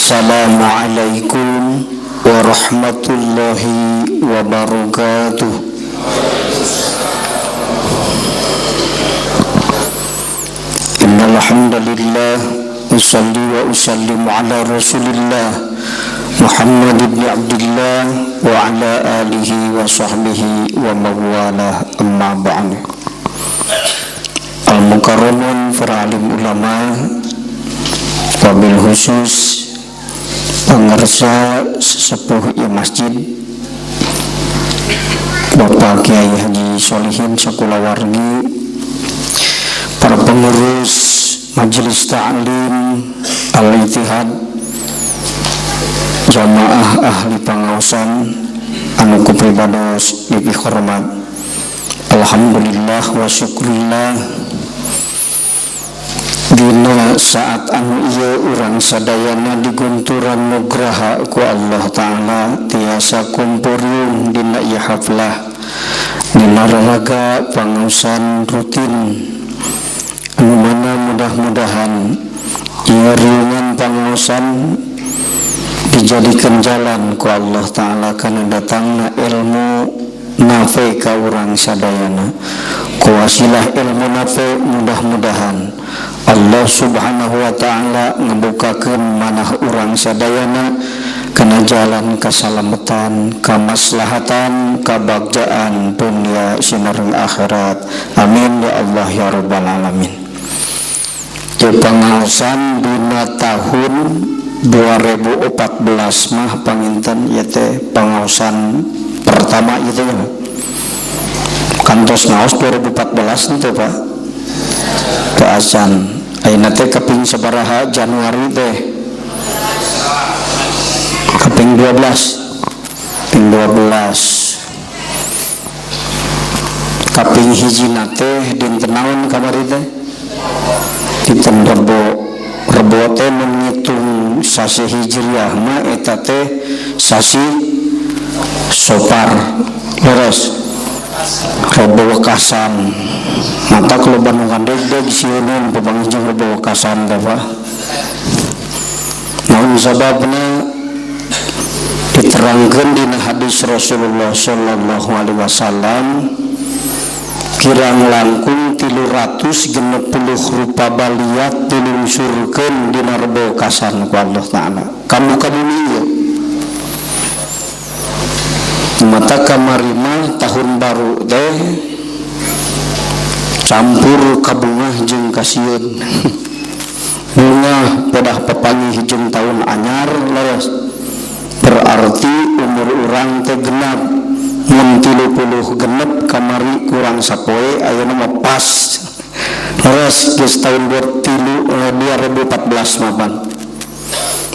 Assalamualaikum warahmatullahi wabarakatuh. Innal hamdalillah usalli wa usallimu ala Rasulillah Muhammad ibn Abdullah wa ala alihi wa sahbihi wa mawalah, amma ba'du. Al-mukarramun para alim ulama, wabil khusus pengersa sesepuh ya masjid Bapak Kiai Haji Solihin sakulawargi, para pengurus Majelis Ta'lim Al-Ittihad, jamaah ahli pangaosan anu ku pribados dipihormat. Alhamdulillah wa syukurillah dina saat anu ieu urang sadayana digunturan nugraha ku Allah Ta'ala tiasa kumpuriung dina ieu haflah dina raraga pangaosan rutin anu mana mudah-mudahan ieu riungan pangaosan dijadikan jalan ku Allah Ta'ala kana datangna ilmu nafe ka urang sadayana. Ku wasilah ilmu nafe mudah-mudahan Allah Subhanahu wa Ta'ala ngebukakeun manah urang sadayana kana jalan kasalamatan, kamaslahatan, kabagjaan dunia sinareng akhirat. Amin ya Allah ya rabbal alamin. Di pangaosan dina tahun 2014 mah panginten ieu teh pangaosan pertama ieu teh kantos ngaos 2014 teh Pak. Teu acan. Ayeuna teh kaping sabaraha Januari teh? Kaping 12. Kaping 12. Kaping hijina teh dinten naon kamari teh? Dinten Rebo. Rebo teh menghitung sasi hijriah mah eta teh sasi Sopar. Leres. Rebo wekasan. Mata kalau Bandung deg-deg sieuneun papanggih jeung rebo wekasan teh Pak. Naon sababna diterangkeun dina hadis Rasulullah sallallahu alaihi wasallam kirang langkung 360 rupa baliat dilungsurkeun dina rebo wekasan ku Allah Ta'ala. Kamu bumi ieu. Mata kamari mah tahun baru teh campur kabungah jeung kasieun. Bunga pedah papanggih jeung tahun anyar leres. Berarti umur urang teh genap. Mun 30 genep kamari kurang sapoe ayeuna mah pas. Leres geus tahun 2014 mapan.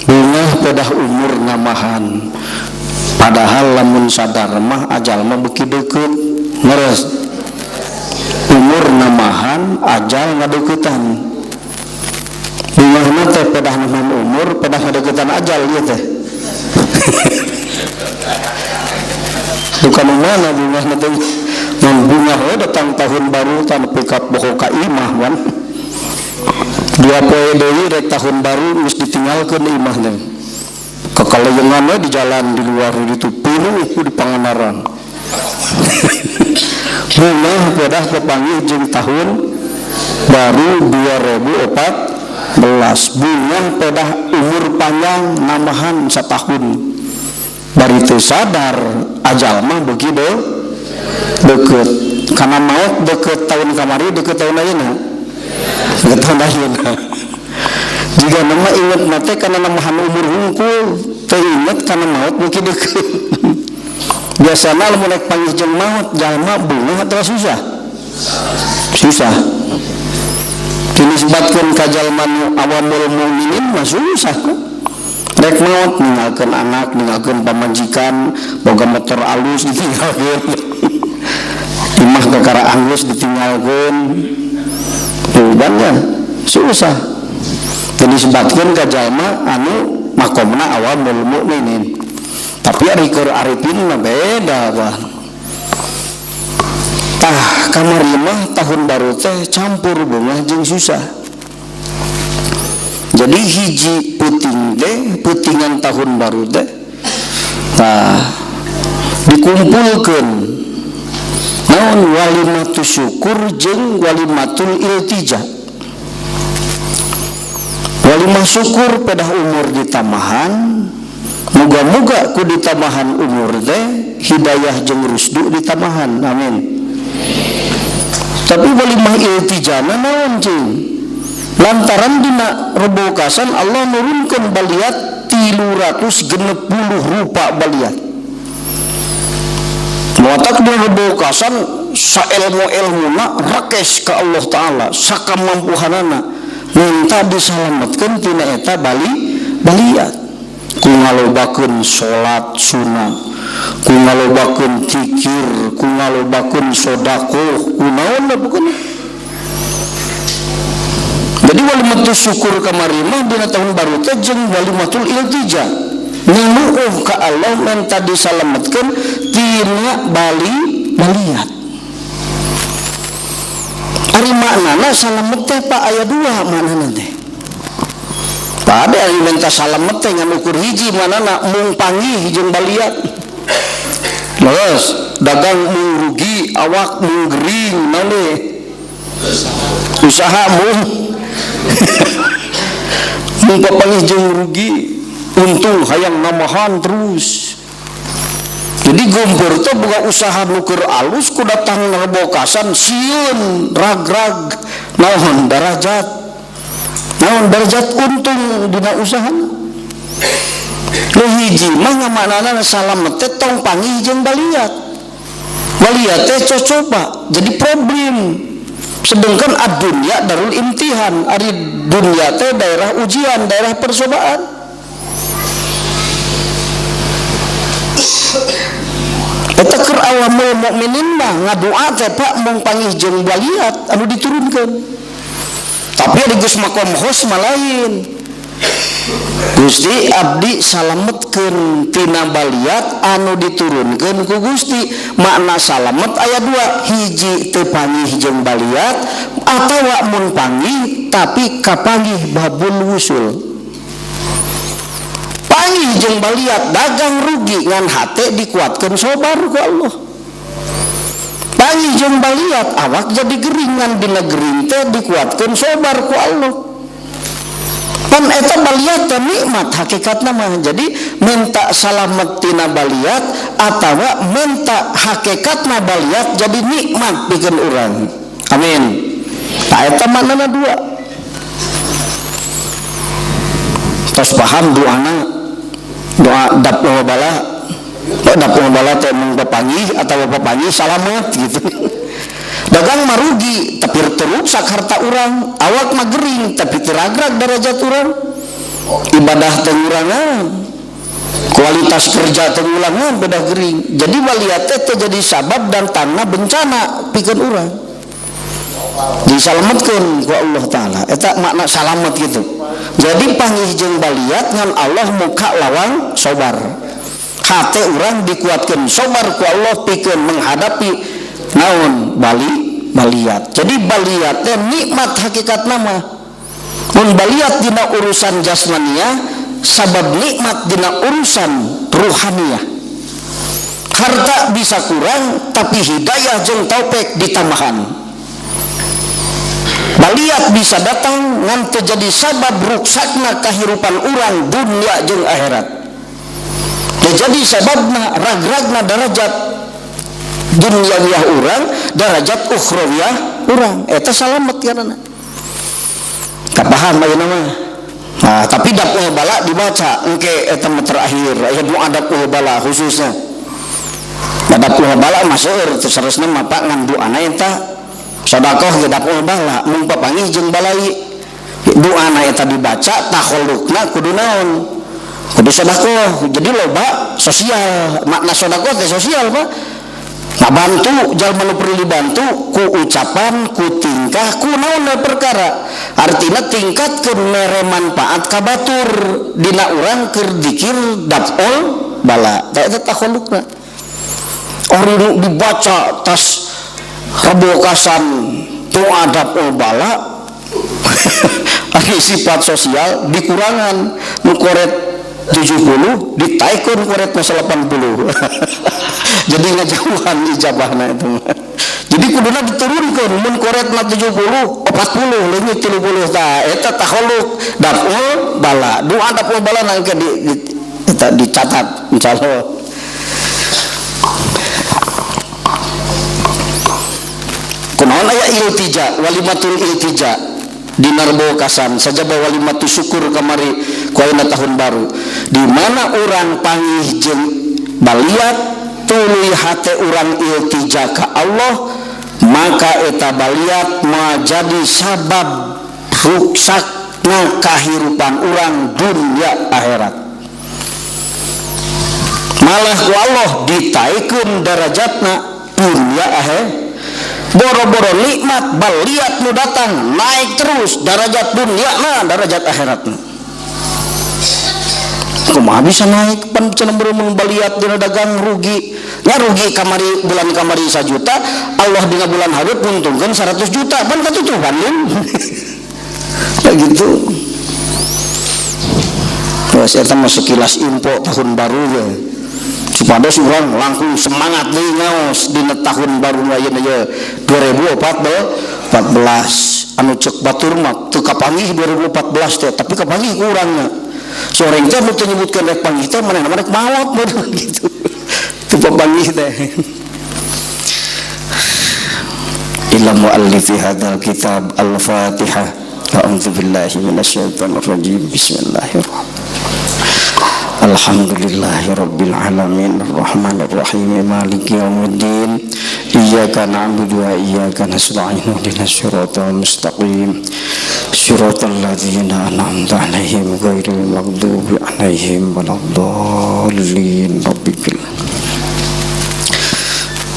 Bunga pedah umur namahan. Padahal lamun sadar mah ajal mah beuki deukeut. Leres. Umur namahan ajal ngadeuketan. Bungahna teh pedah namahan umur, pedah ngadeuketan ajal ieu teh. Bukan mana bungahna teh. Mun bungah we datang tahun baru tan pick up boko ka imah kan. Dua poe deui rek tahun baru geus ditinggalkeun imah teh. Kekaleyengan we di jalan di luar ditu pinuh di Pangandaran. Bungah pedah papanggih jeung tahun baru 2014. Bungah pedah umur panjang nambahan satahun. Bari teu sadar ajal mah beuki deukeut. Kana maot deukeut tahun kamari deukeut tahun ayeuna. Deukeut tahun ayeuna. Jika nama inget mate kana nambahan umur hungkul, teu inget kana maot beuki deukeut. Biasana lamun rek panggih jeung maot jalma bungah atawa susah? Susah. Dinisbatkeun ka jalma nu awamul mukminin mah susah kok. Rek maot ninggalkeun anak, ninggalkeun pamajikan, boga motor alus ditinggalkeun. Imah kakara anggeus ditinggalkeun. Ubannya susah. Dinisbatkeun ka jalma anu makomna awamul mukminin. Tapi ari keur arifin mah beda Pak. Tah kamari mah tahun baru teh campur bungah jeung susah. Jadi hiji peuting teh, peutingan tahun baru teh, nah dikumpulkeun naon walimatul syukur jeung walimatul iltija. Walimah syukur pada umur ditambahan, moga-moga ku ditambahan umur teh hidayah jeung rusdu ditambahan, amin. Tapi walimah iltijana naon cing? Lantaran dina rebokasan Allah nurunkeun baliat 360 rupa baliat. Muatak dina rebokasan saelmu-elmuna rakes ka Allah Ta'ala sakamampuhanana minta disalametkeun tina eta baliat. Ku ngalobakeun salat sunat, ku ngalobakeun zikir, ku ngalobakeun sedekah, ku naon da pokona. Jadi walimatul syukur kamari mah dina tahun baru teh jeung walimatul iltija. Ngeluh ka Allah minta disalametkeun tina baliat. Ari maknana salamet teh Pak aya dua maknana teh. Pak ada yang minta salamet teh ngan ukur hiji maknana mung panggih jeung baliat. Leres dagang mung rugi, awak mung gering naon deui? Usaha mung mung papanggih jeung rugi, untung hayang namahan terus. Jadi gompor teh boga usaha nu keur alus ku datang rebokasan sieun rag-rag naon darajat, naon darajat untung dina usahana. Nu hiji mah ngamaknana salamet teh tong panggih jeung baliat. Baliat teh cocoba jadi problem. Sedangkan ad-dunya darul imtihan, ari dunia teh daerah ujian, daerah percobaan. Eta keur awamul mukminin mah ngadoa teh Pak mung panggih jeung baliat anu diturunkeun. Tapi ari geus makom khos mah lain. Gusti abdi salametkeun tina baliat anu diturunkeun ku Gusti. Makna salamet aya dua, hiji teu panggih jeung baliat atawa mun panggih tapi kapanggih babul wusul. Panggih jeung baliat dagang rugi ngan hate dikuatkeun sabar ku Allah. Panggih jeung baliat awak jadi gering ngan dina gering teh dikuatkeun sabar ku Allah. Pan eta baliat teh nikmat hakikatna mah. Jadi minta salamet tina baliat atawa minta hakikatna baliat jadi nikmat pikeun urang. Amin. Tah eta maknana dua. Tos paham doana, doa dapul bala, dapul bala teh mung papanggih atawa papanggih salamet gitu. Dagang mah rugi tapi terusak harta urang, awak mah gering tapi teragrag derajat urang, ibadah teh ngurangan, kualitas kerja teh ngurangan beda gering. Jadi baliat teh jadi sabab dan tanah bencana pikeun urang. Disalametkeun ku Allah Ta'ala. Eta makna salamet gitu. Jadi panggih jeung baliat ngan Allah muka lawang sobar. Hate urang dikuatkeun sobar ku Allah pikeun menghadapi naon baliat. Jadi baliat teh nikmat hakikatna mah. Mun baliat dina urusan jasmaniah, sabab nikmat dina urusan ruhaniah. Harta bisa kurang tapi hidayah jeung taufik ditambahan. Baliat bisa datang ngan teu jadi sabab ruksakna kahirupan urang dunia jeung akhirat. Teu jadi sababna ragragna darajat duniawiyah urang, darajat ukhrawiyah urang. Eta salamet karena. Kapaham ayeuna mah. Nah, tapi dapul bala dibaca engke eta mah terakhir aya doa dapul bala khususnya. Nah, dapul bala mah seueur teu saresna mah Pak ngan doana eta sedekah ge dapul bala mung papanggih jeung balai. Doana eta dibaca takhallukna kudu naon? Kudu sedekah. Jadi loba sosial, makna sedekah teh sosial Pak. Ngabantu jalma nu perlu dibantu ku ucapan, ku tingkah, ku naon perkara. Artina tingkatkeun mere manfaat ka batur dina urang keur dikir dapol bala. Tah eta takhallukna. Orang nu dibaca tas rebokasan doa dapol bala. Ari sifat sosial dikurangan nu koret 70 ditaikeun koretna 80. Jadi ngajauhan ijabahna itu. Jadi kuduna diturunkeun mun koretna 70 40 leungit 30 tah eta takhalluk daf'ul bala. Doa daf'ul bala nangke di dicatat insyaallah. Kunaon aya iltija walimatul iltija dina Rebo Kasan sajaba walimatu syukur kamari ku ayeuna tahun baru di mana urang panggih jeung baliat tuluy hate urang iltija ka Allah maka eta baliat majadi sabab ruksakna kahirupan urang dunia akhirat. Malah ku Allah ditaikeun darajatna dunia akhirat. Boro-boro nikmat baliat nu datang naik terus darajat dunia na darajat akhiratna. Kumaha bisa naik pan cenah mun baliat dina dagang rugi. Nya rugi kamari bulan kamari 1 juta, Allah dina bulan hareup nguntungkeun 100 juta, pan katutupan lin. Ya gitu. Terus eta mah sekilas info tahun baru ge. Supados urang langkung semangat deui ngaos dina tahun baru ayeuna ye 2014 anu ceuk batur mah teu kapanggih 2014 teh tapi kapanggih ku urangna. Soreng teh nu teu nyebutkeun rek panggih teh manehna mah rek maot gitu. Teu papanggih teh. Ila muallifi hadzal kitab al-Fatihah. A'udzu billahi minasyaitonir rajim. Bismillahirrahmanirrahim. Alhamdulillahi rabbil alamin arrahmanir rahim maliki yaumiddin iyyaka na'budu wa iyyaka nasta'in ihdinas siratal mustaqim siratal ladzina an'amta 'alaihim ghairil maghdubi 'alaihim waladdallin. Rabbil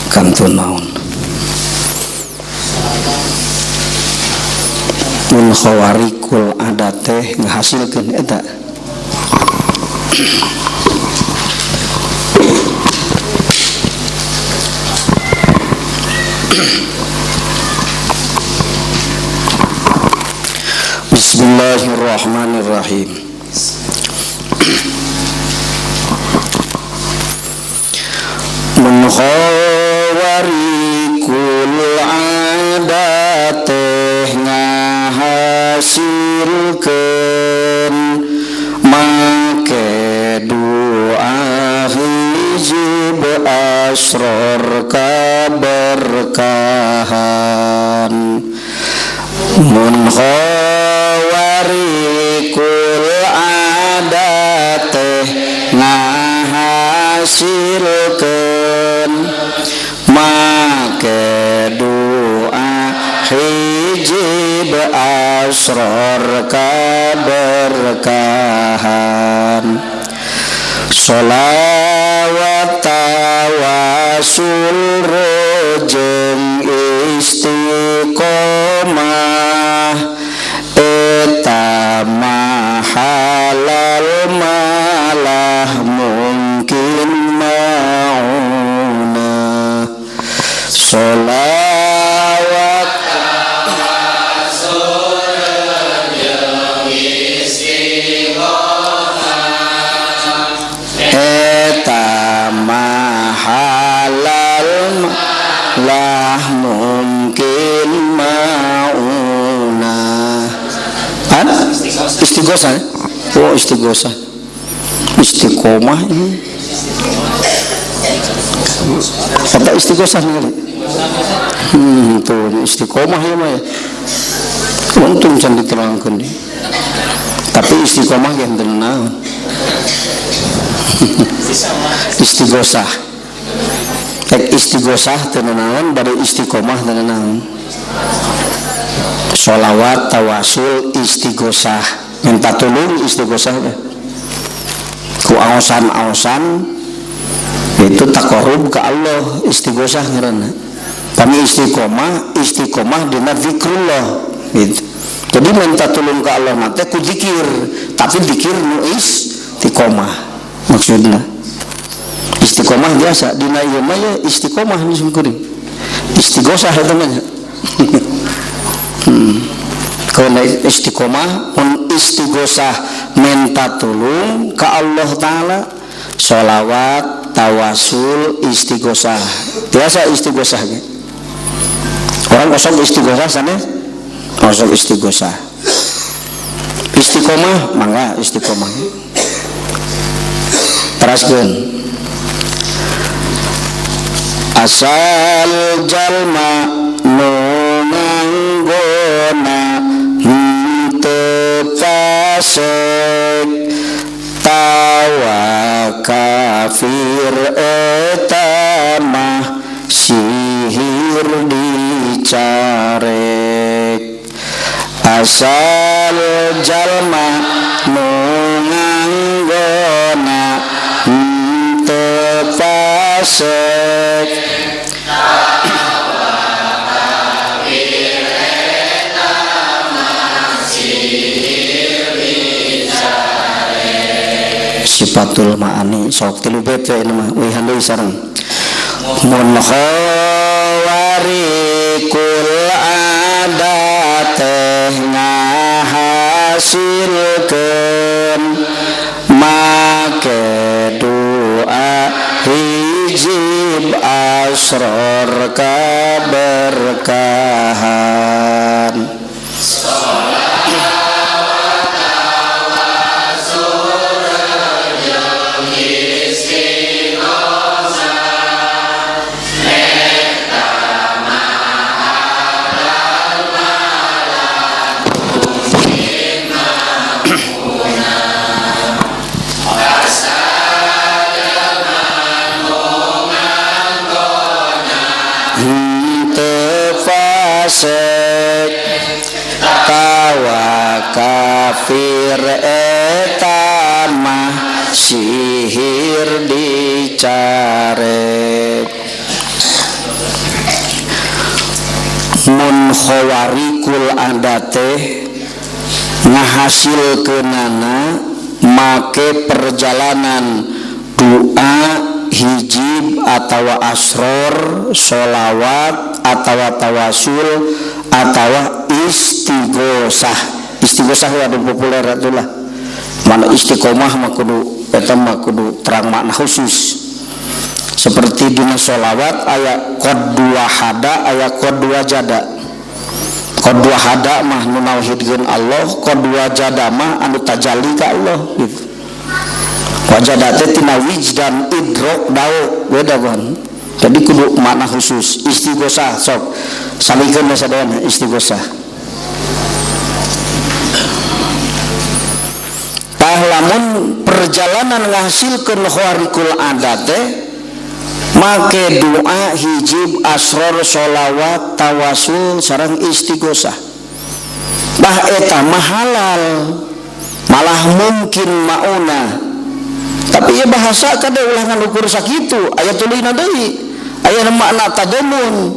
kantun naon mun khawarikul adat teh ngahasilkeun eta. Bismillahirrahmanirrahim. Mun khawarikul adat teh ngahasilkeun make doa hizib asror kaberkahan. Mun khawarikul adat teh ngahasilkeun make doa hizib asror kaberkahan. Sholawat tawasul rojeng istiqomah eta mah halal malah mungkin mauna. Sholawat eta mah halal lah mungkin mauna. Kan istighosah. Oh istighosah, istiqomah ini kata istighosah nih. Tuh istiqomah ya mah ya. Untung can diterangkeun nih. Tapi istiqomah yang tenang. Istighosah. Rek istighosah teu naon bade istiqomah teu naon. Sholawat, tawasul, istighosah, minta tolong istighosah teh. Ku aosan-aosan itu taqarrub ka Allah, istighosah ngaranna. Kami istiqomah, istiqomah dina zikrullah gitu. Jadi minta tolong ke Allah mah teh ku zikir, tapi zikir nu istiqomah maksudna. Istiqomah biasa dina ieu mah ya istiqomah nu simkuring. Istighosah eta mah. Kalau istiqomah mun istighosah minta tulung ka Allah Ta'ala, sholawat, tawasul, istighosah. Biasa istighosah ge. Orang kosong istighosah sanes? Kosong istighosah. Istiqomah mangga istiqomah. Teraskeun. Asal jalma nu nganggona henteu fasik tawa kafir eta mah sihir dicarek. Asal jalma nu nganggona henteu fasik sifatul ma'ani sok tilu bait we ini mah uihan deui sareng mun khawarikul adateh ngahasilkeun make doa hijib asror kaberkahan. Tawa kafir eta mah sihir dicarek. Mun khawarikul adate ngahasilkeunana make perjalanan doa hijib atawa asror, sholawat atawa tawasul atawa istighosah. Istighosah ada populer itulah. Mana istiqomah mah kudu eta mah kudu terang makna khusus. Seperti dina sholawat aya qad dua hada aya qad dua jada. Qad dua hada mah nu nauhidkeun Allah, qad dua jada mah anu tajalli ka Allah gitu. Wajada teh tina wijdan idrok dao beda kan. Jadi kudu makna khusus istighosah sok salikeun sadayana istighosah. Tah lamun perjalanan ngahasilkeun khawarikul adat teh make doa hijib asror sholawat tawasul sareng istighosah. Tah eta mah halal malah mungkin mauna. Tapi ya bahasa kada ulah ngalukur sakitu aya tulina deui aya makna tadamun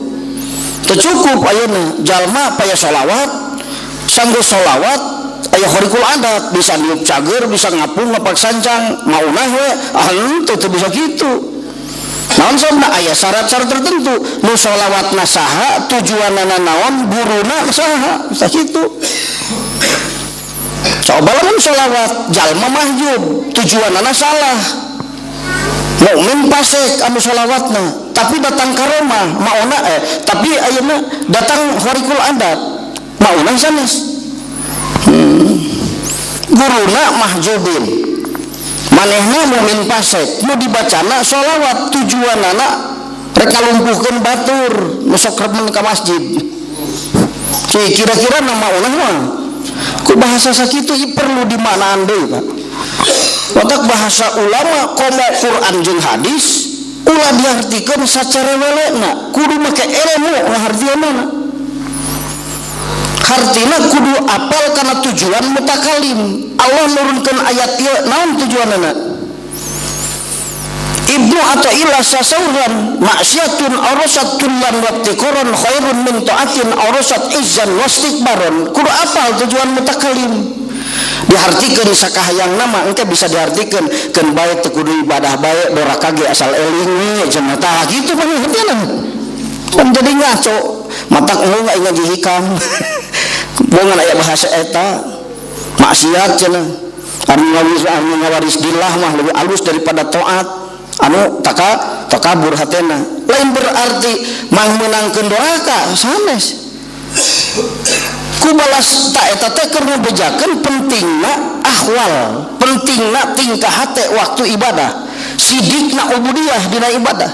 teu cukup ayeuna jalma paya sholawat sanggeus sholawat aya khariqul adat bisa niup cager bisa ngapung ngapak sancang maunah we ah henteu teu bisa kitu. Naon sababna aya syarat-syarat tertentu nu sholawatna saha tujuanana naon guruna saha sakitu. Coba lamun sholawat jalma mahjub tujuanana salah mukmin fasik anu sholawatna tapi datang karomah mauna tapi ayeuna datang khariqul adat mauna sanes. Guruna mahjubin manehna mukmin fasik nu dibacana sholawat tujuanana rek ngalumpuhkeun batur nu sok remen ka masjid. Kira-kira na mauna mah ku bahasa sakitu perlu dimaknaan deui Pak. Watak bahasa ulama komo Quran jeung hadis ulah diartikeun sacara welena, kudu make ilmu ngahartianana. Hartina kudu apal kana tujuan mutakalim. Allah nurunkeun ayat ieu naon tujuanana? Ibnu Athaillah sasauran maksiatun arasat tullan wabtikoron khairun min ta'atin arasat izzan wastikbaron. Kudu apal tujuan mutakalim. Dihartikeun sakahayang nama engke bisa dihartikeun keun bae teu kudu ibadah bae doraka ge asal eling we cenah tah kitu pangertianna. Kan jadi ngaco matak enggeus ngaji hikam. Bongan aya bahasa eta maksiat cenah. Anu ngawaris dilah mah lebih alus daripada taat. Anu takabur hatena. Lain berarti mang meunangkeun doraka sanes. Ku balas ta eta teh keur ngabejakeun pentingna ahwal, pentingna tingkah hate waktu ibadah, sidikna ubudiyah dina ibadah.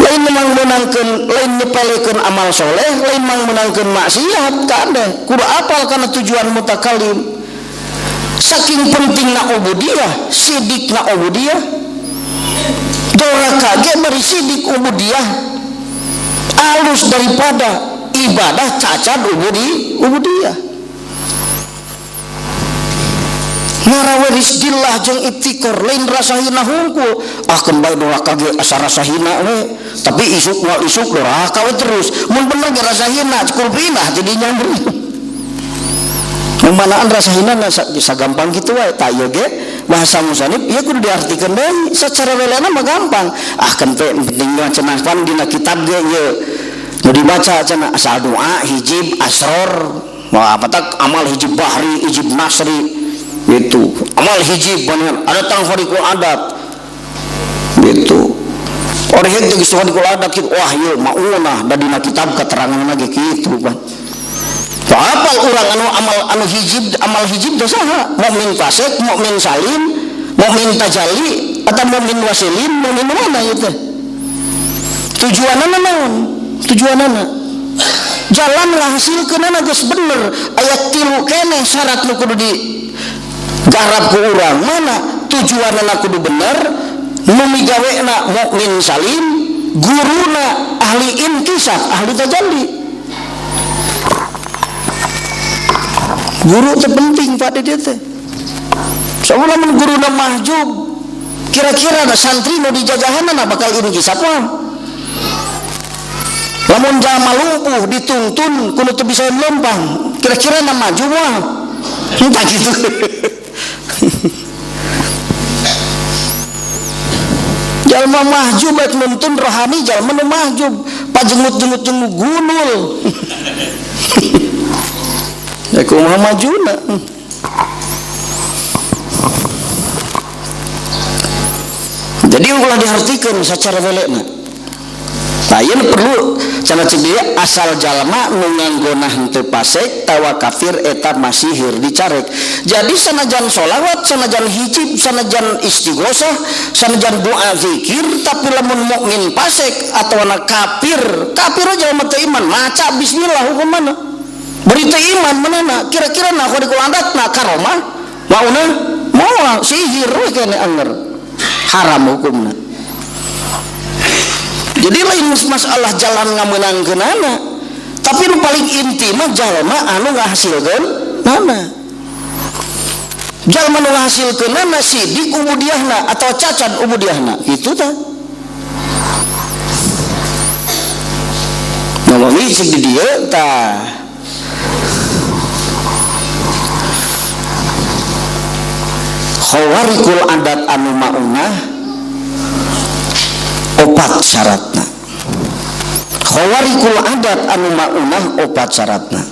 Lain mang meunangkeun, lain nyepelekeun amal soleh, lain mang meunangkeun maksiat kade. Kudu apal kana tujuan mutakalim. Saking pentingna ubudiyah, sidikna ubudiyah, doraka ge bari sidik ubudiyah alus daripada ibadah cacat ubudiyah. Ngaraweris dillah jeung ibtikor lain rasa hina hungkul. Ah keun bae doraka ge asa rasa hina we, tapi isuk moal isuk doraka we terus. Mun bener ge rasa hina cukup pindah jadi nyamber. Manaan rasa hina sagampang kitu wae tah ieu ge bahasa musanib ieu kudu diartikeun deui secara welena mah gampang. Ah keun teh penting mah cenah pan dina kitab ge ieu nu dibaca cenah asal doa hijib asror wah batak amal hijib bahri hijib nasri gitu amal hijib banyak ada tang khariqul adat gitu orang itu geus khariqul adat kitu wah ieu maunah da dina kitab keteranganna ge kitu pan. Apal urang anu amal anu hijib amal hijib teh saha mukmin fasik mukmin salim mukmin tajalli atau mukmin wasilin mukmin mana ieu teh tujuanna naon tujuanana jalan ngahasilkeunana geus bener aya tilu keneh syarat nu kudu digarap ku urang mana tujuanana kudu bener nu migawena mukmin salim guruna ahli inkisaf ahli tajalli. Guru teh penting Pak di dieu teh. Soalna mun guruna mahjub kira-kira da santri nu dijajahanna bakal inkisaf mah. Lamun jalma lumpuh dituntun kudu teu bisa lempang, kira-kira na maju mah. Entah gitu. Jalma mahjub baik nuntun rohani jalma nu mahjub, pajengut-jengut jeung gunul. Ya kumaha majuna. Jadi ulah dihartikeun sacara welekna. Nah, ieu perlu cenah cek dia asal jalma nu nganggona henteu pasek tawa kafir eta masihir dicarek. Jadi sanajan sholawat, sanajan hijib, sanajan istighosah, sanajan doa zikir, tapi lamun mukmin pasek atawa kafir, kafir aja jalma teu iman, maca bismillah hukumana. Berita iman manana kira-kira nah khariqul adat na karomah mauna moal sihir we kene anger haram hukumna. Jadi lain masalah jalan ngamenangkeunana, tapi nu paling inti mah jalma anu ngahasilkeun nana. Jalma nu ngahasilkeunana sidik ubudiahna atau cacat ubudiahna, kitu tah. Ngomong cek di dieu tah. Khawarikul adat anu maunah opat syaratna. Khawarikul adat anu maunah opat syaratna.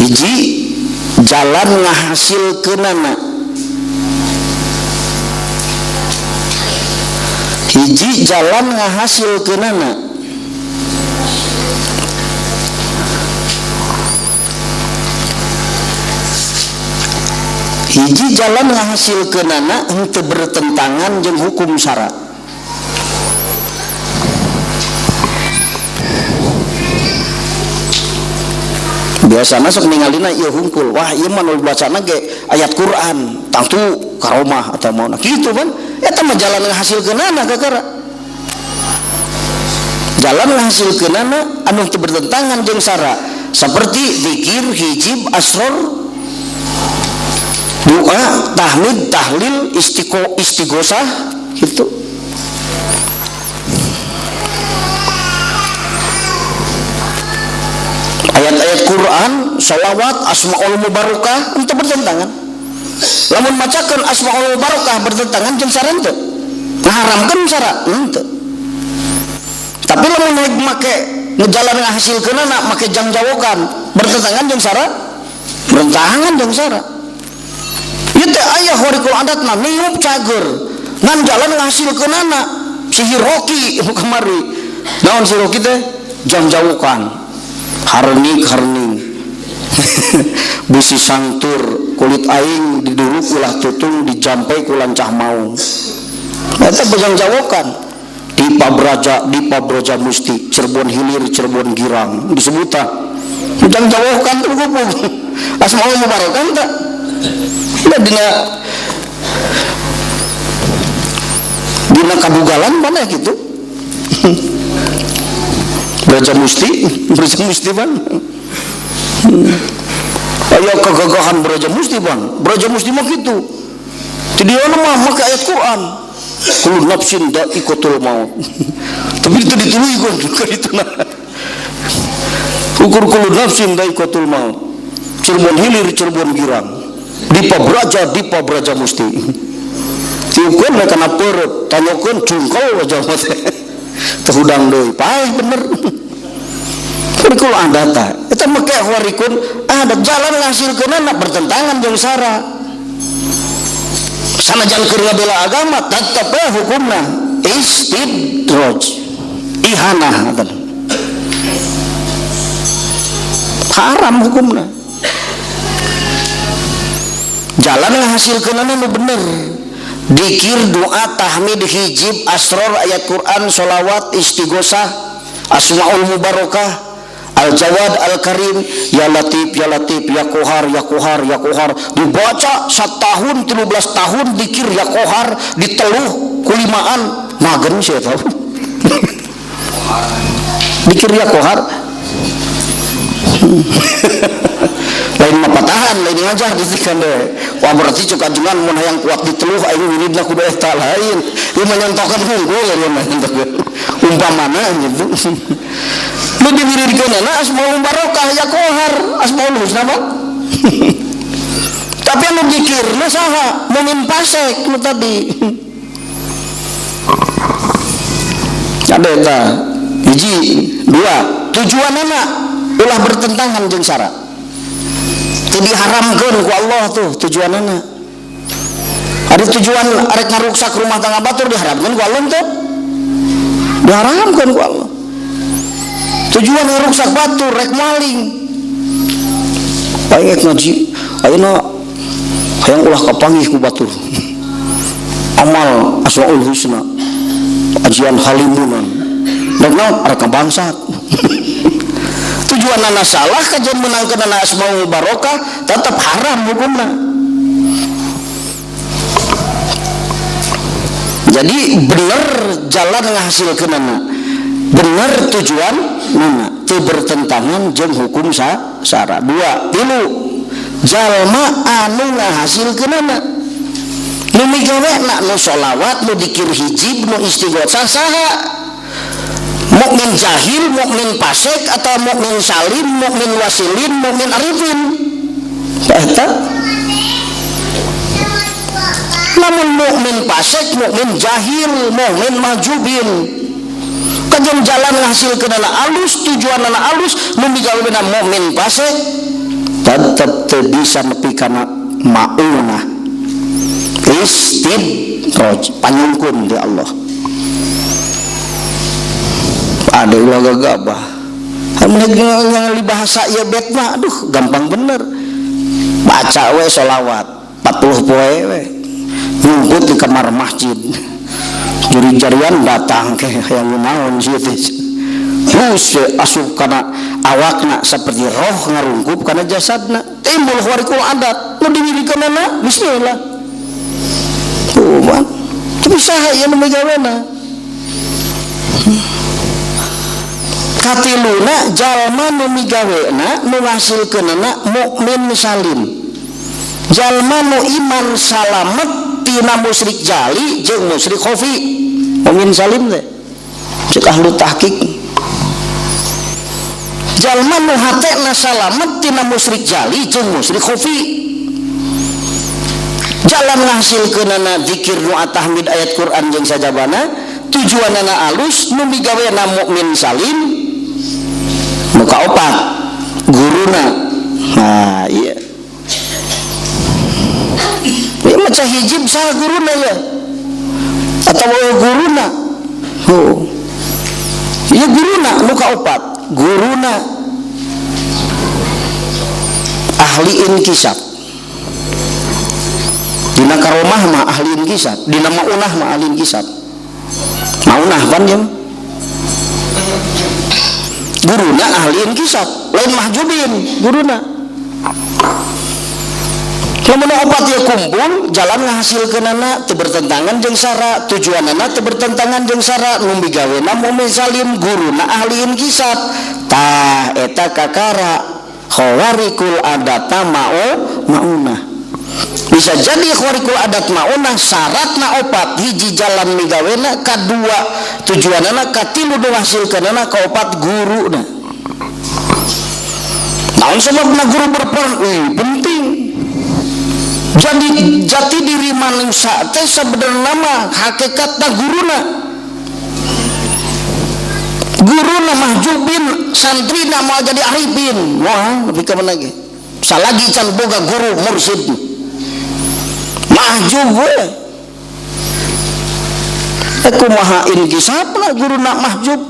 Hiji jalan ngahasilkeunana. Hiji jalan ngahasilkeunana. Hiji jalan ngahasilkeunana henteu bertentangan jeung hukum syara. Biasana sok ningalina ieu hungkul, wah ieu mah nu bacana ge ayat Quran, tangtu karomah atau maona kitu kan. Eta mah jalan ngahasilkeunana kakara. Jalan ngahasilkeunana anu teu bertentangan jeung syara, seperti zikir, hijib, asror, doa, tahmid, tahlil, istighosah gitu. Ayat-ayat Quran, sholawat, asmaul mubarokah itu bertentangan. Lamun macakeun asmaul mubarokah bertentangan jeung sara henteu. Ngaharamkeun sara henteu. Tapi lamun make Ngejalan ngahasilkeunana make jangjawokan, bertentangan jeung sara? Bertentangan jeung sara. Ieu teh aya khariqul adatna niup cager. Ngan jalan ngahasilkeunana si Hiroki kamari. Naon si Hiroki teh? Jangjawokan. Harnik harning. Bisi sangtur kulit aing diduruk ulah tutung dijampai ku lancah maung. Eta bejangjawokan. Dipa Braja, Dipa Braja Musti, Cirebon Hilir, Cirebon Girang disebutan. Jangjawokan tuh gupung. Asmaul Mubarokan tak? Udah dina kabugalan mana gitu. Braja Musti, Braja Musti ban. Aya kegagahan Braja Musti ban. Braja Musti mah kitu. Ti dieu mah make ayat Quran. Kullu nafsin dha'iqatul maut. Tapi itu dituluy ku itu nah. Ukur kullu nafsin dha'iqatul maut. Cirebon Hilir, Cirebon Girang. Dipa Braja, Dipa Braja Musti. Tiukeun we kana peureut, tanyokeun cungkel wajah mah teh. Teu hudang deui, paeh bener. Khariqul adat ta. Eta make khariqul adat jalan ngahasilkeunana bertentangan jeung sara. Sanajan keur ngabela agama tetep we hukumna istidraj, ihanah ngaten. Haram hukumna. Jalan ngahasilkeunana nu bener. Dikir, doa, tahmid, hijib, asror, ayat Quran, sholawat, istighosah, asmaul mubarakah, al-jawad, al-karim, ya latif, ya latif, ya kohar, ya kohar, ya kohar. Dibaca 1 tahun, 13 tahun dikir ya kohar, diteluh kulimaan, magen saya tahu. Dikir ya kohar. Lain mah patahan, lain ngajar ditikan deh. Wah berarti cuk ajengan mun hayang kuat diteluh aing wiridna kudu eta lain. Ieu mah nyontokeun hungkul ieu mah nyontokeun. Umpamana gitu. Nu diwiridkeunana asmaul barokah ya kohar, asmaul husna mah. Tapi anu dikirna saha? Mukmin fasik nu tadi. Ada eta. Hiji, dua, tujuanana ulah bertentangan jeung sara. Teu diharamkeun ku Allah tuh tujuanana. Ada tujuan arek ngaruksak rumah tangga batur diharamkeun ku Allah tuh. Diharamkeun ku Allah. Tujuan ngaruksak batur rek maling. Aing ngaji, ayeuna hayang ulah kapanggih ku batur. Amal Asmaul Husna, ajian halimunan. Rek naon arek bangsat. Tujuan anak salah kajian menangkan anak asmaul barokah tetap haram hukumna. Jadi bener jalan ngahasilkeun anak, bener tujuan nana, teu bertentangan jeung hukum sara. Dua, tilu jalma anu ngahasilkeun anak, nu migawena nu sholawat, nu dikir hijib, nu istighotsah saha? Mukmin jahil, mukmin fasik, atau mukmin salim, mukmin wasilin, mukmin arifin. Eta. Namun mukmin fasik, mukmin jahil, mukmin majubin. Kajen jalan ngahasilkeunana alus, tujuanana alus, nu migawena mukmin fasik tetep teu bisa nepi kana maunah. Istidraj, panyungkun di Allah. Ada ulah gagabah. Mun ningali bahasa ieu bet mah aduh gampang bener. Baca we sholawat 40 poe we. Nyungkut di kamar masjid. Juri-jarian datang ke hayang naon sieun teh. Hus asup kana awakna seperti roh ngarungkup kana jasadna. Timbul khariqul adat. Nu diwirikeunana bismillah. Tuh, man. Tapi saha ieu nu migawena? Katiluna jalma nu migawena nu ngahasilkeunana mukmin salim. Jalma nu iman salamet tina musyrik jali jeung musyrik khafi. Mukmin salim teh cek ahlu tahqiq. Jalma nu hatena salamet tina musyrik jali jeung musyrik khafi. Jalan ngahasilkeunana zikir doa tahmid ayat Quran jeung sajabana, tujuanana alus, nu migawena mukmin salim, Nu kaopat guruna. Nah iya. Ieu maca hijib saha guruna ya? Atau guruna? Oh. Ieu guruna nu kaopat, guruna ahli inkisab. Dina karomah mah ahli inkisab, dina maunah mah ahli inkisab. Maunah pan jeung guruna ahli inkisab, lain mahjubin guruna. Lamun opat ieu kumpul, jalan ngahasilkeunana teu bertentangan jeung sara, tujuanana teu bertentangan jeung sara, nu migawena mukmin salim, guruna ahli inkisab. Tah eta kakara khawarikul adata maunah. Bisa jadi khawarikul adat maunah syaratna opat, hiji jalan migawena, kadua tujuanana, katilu nu ngahasilkeunana, kaopat guruna. Naon sababna guru berperan? Penting. Jadi jati diri manusia teh sebenarnya mah hakikatna guruna. Guruna mahjubin, santrina mau jadi arifin. Wah, lebih ke mana lagi? Salagi can boga guru mursid. Mahjub we. Kumaha inkisabna guruna mahjub.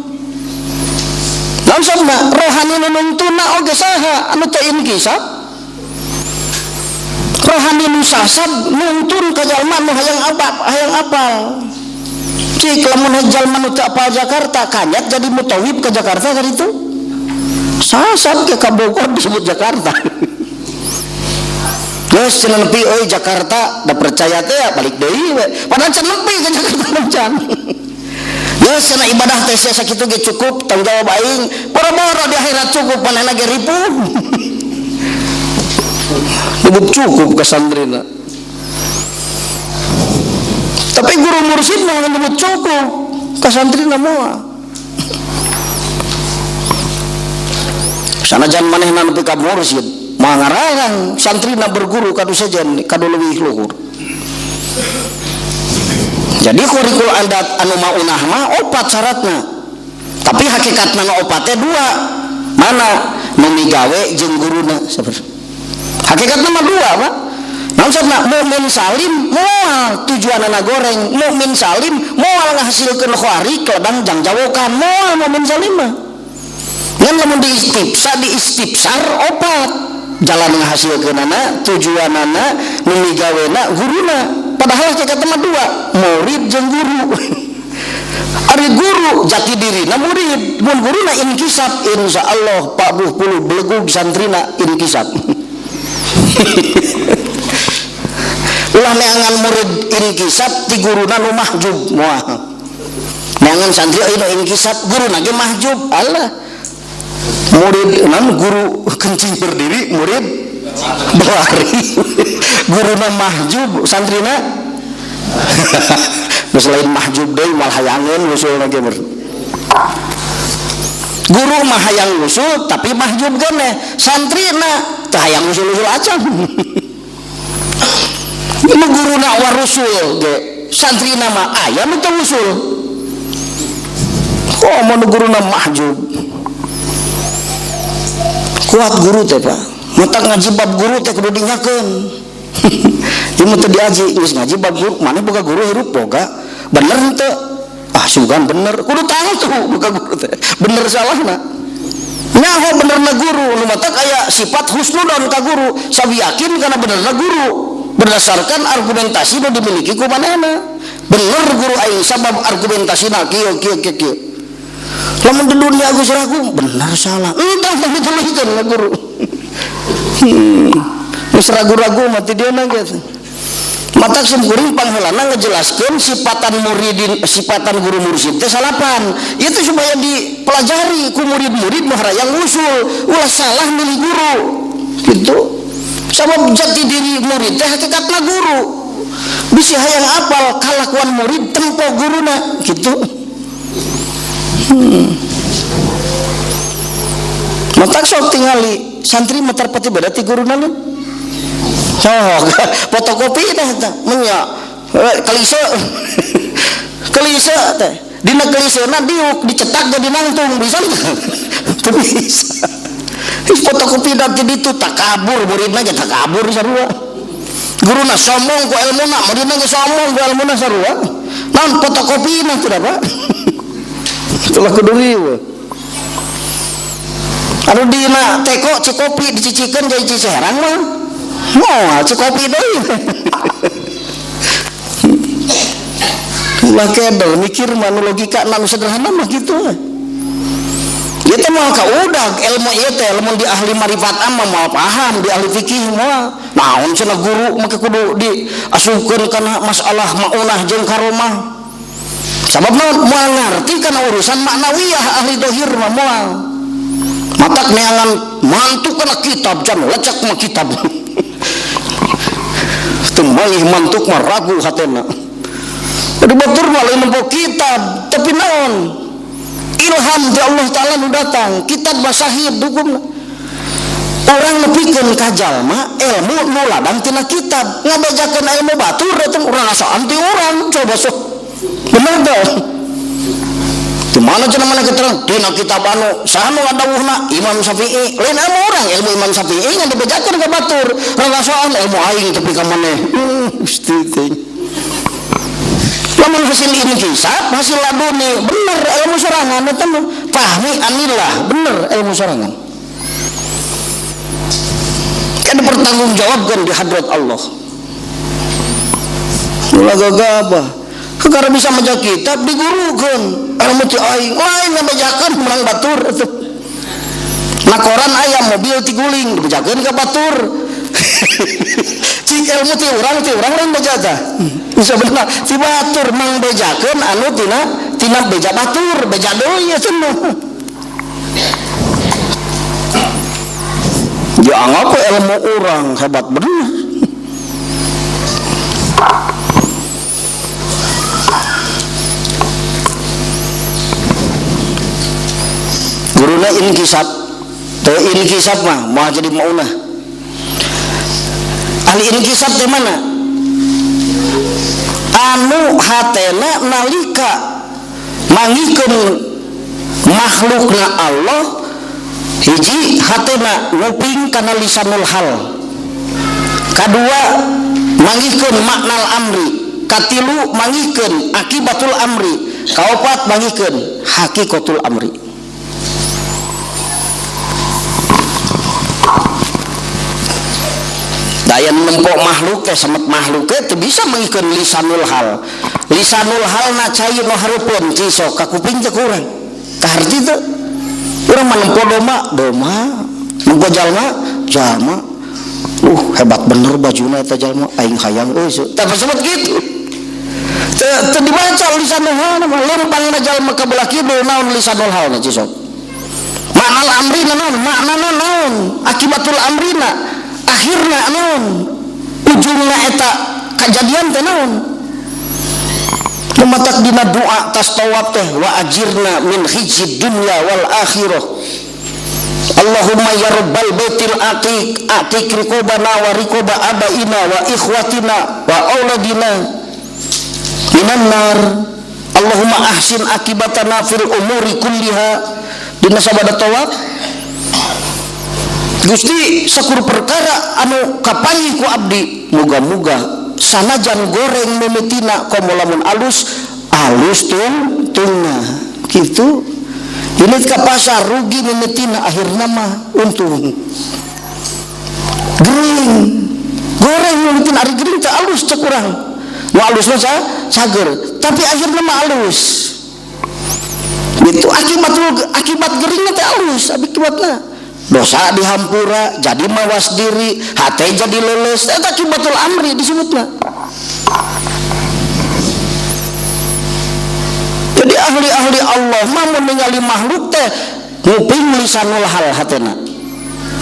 Naon sababna? Rohani nu nungtuna oge saha anu teu inkisab? Rohani nu sasab nuntun ka jalma nu hayang apal, hayang apal. Cik lamun jalma nu teu apal Jakarta kanyat jadi mutawib ke Jakarta kan itu. Sasab ke ka Bogor disebut Jakarta. Geus cenah nepi euy Jakarta da percaya teh ya balik deui we. Padahal can nepi ka Jakarta can. Geus cenah ibadah teh sakitu ge cukup tanggung jawab aing. Boro-boro di akhirat cukup manehna ge ripuh. Cukup cukup ke santrina. Tapi guru mursid mah nyebut cukup ke santrina moal. Sanajan manehna nepi ka mursid, moal ngararang santrina berguru kadu sejen kadu leuwih luhur. Jadi kurikulum adat anu maunah mah opat syaratna. Tapi hakikatna nu opat teh dua. Mana nu migawe jeung guruna saperti. Hakikatna mah dua, Pak. Naon sababna? Mukmin salim moal tujuanana goreng, mukmin salim moal ngahasilkeun khawarik ladang jangjawokan, moal mukmin salim mah. Ngan lamun diistipsa, diistipsar opat. Jalan ngahasilkeunana, tujuanana, nu migawena, guruna. Padahal hakikatna mah dua, murid jeung guru. Ari guru jati dirina murid, mun guruna inkisab insyaallah 40 belegug santrina inkisab. Ulah neangan murid inkisab ti guruna nu mahjub moal. Neangan santri euy nu inkisab guruna ge mahjub. Allah. Murid nan guru kencing berdiri, murid berlari. Guruna mahjub, santrina geus lain mahjub deui moal hayangeun usulna ge. Guru mah hayang usul tapi mahjub keneh, santrina teu hayang usul-usul acan. Nu guruna warusul ge, santrina mah aya nu teu usul. Kok mun guruna mahjub? Kuat guru teh, Pak. Mata ngaji bab guru teh kudu dinyakeun. Ieu mah teu diaji, geus ngaji bab guru, maneh boga guru hirup boga. Bener henteu? Ah, sugan bener. Kudu tahu tuh boga guru teh. Bener salahna. Nyaho benerna guru, nu matak aya sifat husnudon ka guru, sabi yakin kana benerna guru berdasarkan argumentasi nu dimiliki ku manehna. Bener guru aing sabab argumentasina kieu kieu kieu kieu. Lamun di dunia geus ragu, bener salah. Entah tapi tuluykeun ka guru. Geus ragu-ragu mah ti dieu na gitu. Mata simkuring pangheulana ngejelaskeun sifatan muridin, sifatan guru mursid teh salapan. Itu supaya dipelajari ku murid-murid nu harayang usul, ulah salah milih guru. Gitu. Sabab jati diri murid teh hakikatna guru. Bisi hayang apal kalakuan murid tempo guruna gitu. Mata sok tingali santri mah terpati beda ti guruna lu. Sok fotokopi dah eta menya klise. Klise teh dina klisena diuk dicetak jadi nangtung bisa. Teu bisa. Fotokopi dat ditu takabur muridna ge takabur sarua. Guruna sombong ku ilmuna, muridna ge sombong ku ilmuna sarua. Naon fotokopina teu da, Pak? Itulah kudu riweuh. Anu dina teko cikopi dicicikeun jadi cicerang mah. Moal cikopi deui. Ulah kedel mikir mah nu logika nu sederhana mah kitu. Ieu teh moal kaudag ilmu ieu teh lamun di ahli marifat mah moal paham, di ahli fikih moal. Naon cenah guru make kudu diasupkeun kana masalah maunah jeung karomah. Sabab naon moal ngarti kana urusan maknawiyah ahli dohir mah moal. Matak neangan mantuk kana kitab can lecek mah kitab. Teu mangih mantuk mah ragu hatena. Di batur mah lain nempo kitab tapi naon? Ilham di Allah Ta'ala nu datang kitab masahid hukumna. Orang nepikeun ka jalma ilmu nu ladang tina kitab ngabejakeun ilmu batur eta urang asaan ti urang coba sok bener teh di mana cenah mana keterang dina kitab anu saha nu ngadawuhna Imam Syafi'i lain ilmu urang ilmu Imam Syafi'i ngan dibejakeun ka batur urang asaan ilmu aing tepi ka maneh Gusti teh. Lamun hasil inkisab hasil laduni bener ilmu sorangan eta mah fahmi anillah bener ilmu sorangan kan dipertanggungjawabkan di hadrat Allah. Ulah gagabah karena bisa maca kitab digurukeun ilmu ti aing lain ngabejakeun menang batur eta. Na koran aya mobil tiguling dibejakeun ka batur. Cik ilmu ti urang lain beja tah. Bisa bener ti batur mangbejakeun anu tina beja batur beja deui eta mah. Dianggap ilmu urang hebat bener. Guruna inkisab teu inkisab mah moal jadi maunah. Ahli inkisab teh mana? Anu hatena nalika mangikeun makhlukna Allah hiji hatena nguping kana lisanul hal, kadua mangikeun maknal amri, katilu mangikeun akibatul amri, kaopat mangikeun hakikatul amri. Daya nempok makhluk teh samet makhluk teh teu bisa mangikeun lisanul hal. Lisanul hal na cai nu hareupeun cisok ka kuping teh kurang. Kaharti teh urang mah nempo doma, doma, nempo jalma, jalma. Hebat bener bajuna eta jalma aing hayang euy. Tah sebut kitu. Teu dibaca lisanul hal mah lempangna jalma ka belah kidul naon lisanul hal na cisok. Maknal amrina naon? Maknana naon? Akibatul amrina akhirna naon? Ujungna eta kajadian teh naon? Lumatak dina doa tas tawaf teh wa ajirna min khizyi dunya wal akhirah. Allahumma ya rabbal baitil atiq atiq riqobana wa riqoba abaina wa ikhwatina wa auladina minan nar. Allahumma ahsin akibatana fil umuri kulliha. Dina sabada tawaf Gusti sakur perkara anu kapanggih ku abdi muga-muga sanajan goreng mimitina komo lamun alus alus tungna kitu. Ini ke pasar rugi mimitina akhirna mah untung. Gering goreng mimitina ari gering teh alus cek urang nu alus mah cager tapi akhirna mah alus gitu. Akibat geringna teh alus akibatna dosa dihampura jadi mawas diri hate jadi leles eta akibatul amri disebutna. Jadi ahli-ahli Allah mah mun ningali makhluk teh nguping lisanul hal hatena